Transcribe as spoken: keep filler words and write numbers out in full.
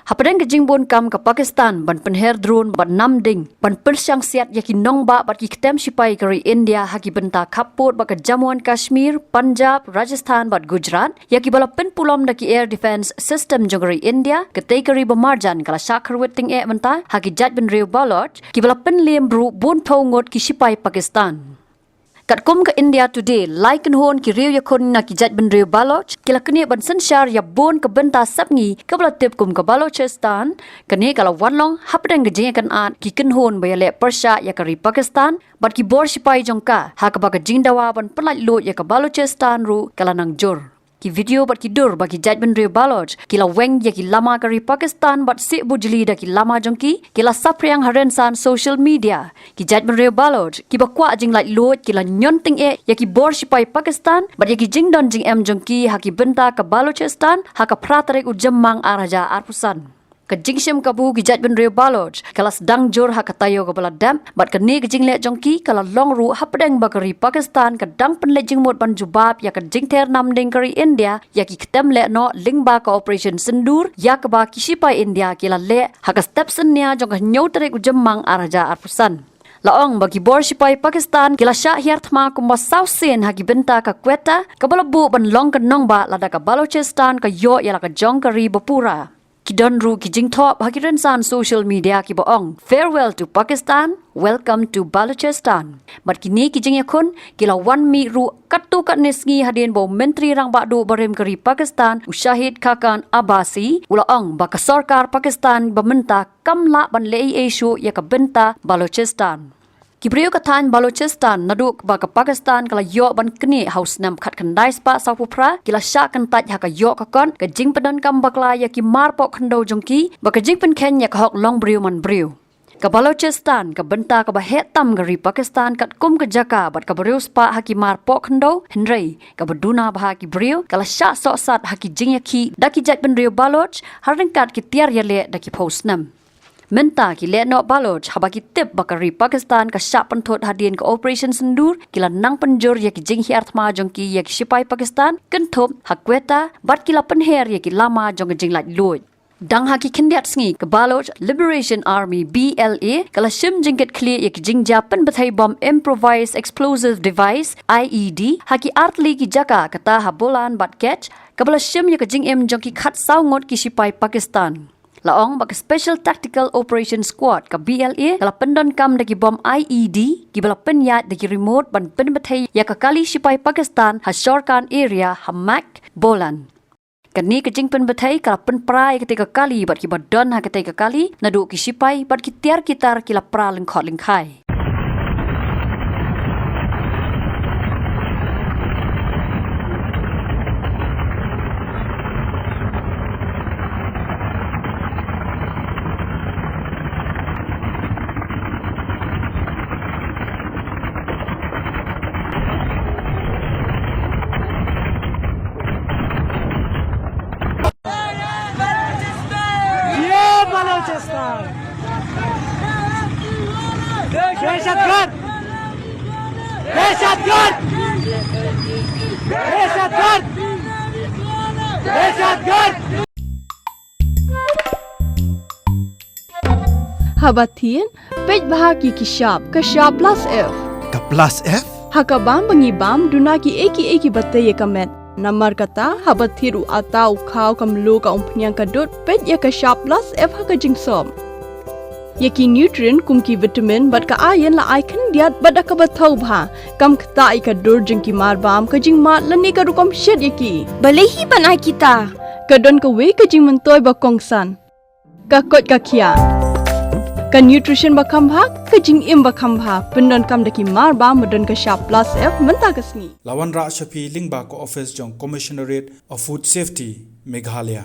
Hapdeng ka jingbun kam ka Pakistan ban pynher drone bad nam ding ban pynshang siat ïa ki nongbah bad ki ktem shipai ka ri India ha ki bynta khappud bad ka Jammu and Kashmir, Punjab, Rajasthan bad Gujarat, ïa kiba la pynpulom da ki air defense system jong ka ri India, katei ka ri ba marjan ka la shah khyrwit tyngeh mynta ha ki jaitbynriew Baloch kiba la pynliem ruh bun phew ngut ki shipai Pakistan. Katkum ka India Today, lai kynhun ki riew ïakhun na ki jaitbynriew Baloch ki la knieh ban synshar ïa bun ka bynta sepngi kaba la tip kum ka Balochistan. Kane ka la wan long hapdeng ka jingïakynad ki kynhun ba ïaleh pyrshah ïa ka ri Pakistan bad ki bor shipai jong ka, ha kaba ka jingdawa ban pynlait luid ïa ka Balochistan ruh ka la nang jur. Ki video bad ki dur ba ki jaitbynriew Baloch ki la weng ïa ki lama ka ri Pakistan bad sih bujli da ki lama jong ki, ki la saphriang ha rynsan social media. Ki jaitbynriew Baloch kiba kwah jinglait luid ki la ñion tyngeh ïa ki bor shipai Pakistan bad ïa ki jingdon jingem jong ki ha ki bynta ka Balochistan ha ka phra tarik u Jymmang ar hajar arphew san. Ka jingshim kabu ki jaitbynriew Baloch ka la sdang jur ha ka taïew kaba la dep, bad kane ka jingleh jong ki ka la long ruh hapdeng ba ka ri Pakistan ka dang pynleit jingmut ban jubab ïa ka jingther nam ding ka ri India ïa ki ktem lehnoh lyngba ka Operation Sindoor ïa kaba ki shipai India ki la leh ha ka step synñia jong ka hynñiew tarik u Jymmang ar hajar arphew san. La ong ba ki bor shipai Pakistan ki la shah hiar thma kumba saw sien ha ki bynta ka Quetta kaba la buh ban long ka nongbah lada ka Balochistan ka ïoh ïa la ka jong ka ri ba pura. Ki don ruh ki jingthoh ha ki rynsan social media kiba ong, "Farewell to Pakistan, welcome to Balochistan." Bad kine ki jingïakhun ki la wan mih ruh katto katne sngi hadien ba u Myntri Rangbah Duh barim ka ri Pakistan, u Shahid Khaqan Abbasi, u la ong ba ka sorkar Pakistan ba mynta kam lah ban leh ei ei shuh ïa ka bynta Balochistan. Ki briew ka thaiñ Balochistan naduh ba ka Pakistan ka la ïoh ban knieh ha u snem khatkhyndai spah sawphew phra ki la shah kyntait ha ka ïoh ka kot, ka jingpyndonkam bakla ïa ki mar pohkhyndew jong ki bad ka jingpynkheiñ ïa ka hok longbriew manbriew. Ka Balochistan ka bynta kaba heh tam ka ri Pakistan katkum ka jaka bad kaba riewspah ha ki mar pohkhyndew, hynrei kaba duna bha ki briew ka la shah sohsat ha ki jingïakhih da ki jaitbynriew Baloch ha ryngkat ki tiar ïaleh da ki phew snem. Mynta ki lehnoh Baloch haba ki tip ba ka ri Pakistan ka shah pynthut hadien ka Operation Sindoor, ki la nang pynjur ïa ki jinghiar thma jong ki ïa ki shipai Pakistan kynthup ha Quetta bad ki la pynher ïa ki lama jong ka jinglait luid. Dang ha ki khyndiat sngi ka Baloch Liberation Army, B L A, ka la shim jingkitkhlieh ïa ki jingjia pynbthei bom, improvised explosive device, I E D, ha ki artylli ki jaka, kata ha Bolan bad Kech, kaba la shim ïa ka jingim jong ki khatsaw ngut ki shipai Pakistan. La ong ba ka Special Tactical Operation Squad ka B L A ka la pyndonkam da ki bom I E D kiba la pynïaid da ki remote ban pynbthei ïa ka kali shipai Pakistan ha Shorkan area ha Mack, Bolan. Kane ka jingpynbthei ka la pynpra ïa katei ka kali bad kiba don ha katei ka kali naduh ki shipai bad ki tiar ki tar ki la pra lyngkhot lyngkhai. ये बलूचिस्तान! दहशतगर्द! दहशतगर्द! दहशतगर्द! दहशतगर्द! Haba thied, peit bha ki ki shap, ka shap plus F. Ka plus F? Ha ka bam ba ngi bam, duna ki ei ki ei kiba tei ïa ka met. Namar kata, haba thied u atta, u khaw, ka mluh, ka umphniang, ka dud, peit ïa ka shap plus F ha ka jingsop. Ïa ki nutrient kum ki vitamin bad ka iron la ai khyndiat bad da kaba thaw bha. Kam ktah ïa ka dur jong ki marbam, ka jingmad lane ka rukom shet ïa ki. Balei hi ban ai kita? Ka don kawei ka jingmyntoi ba kongsan. Ka koit ka khiah. Ka nutrition ba kham bha, ka jingim ba kham bha. Pyndonkam da ki marbam ba don ka shap plus F mynta ka sngi. La wanrah sha phi lyngba ka office jong Commissionerate of Food Safety, Meghalaya.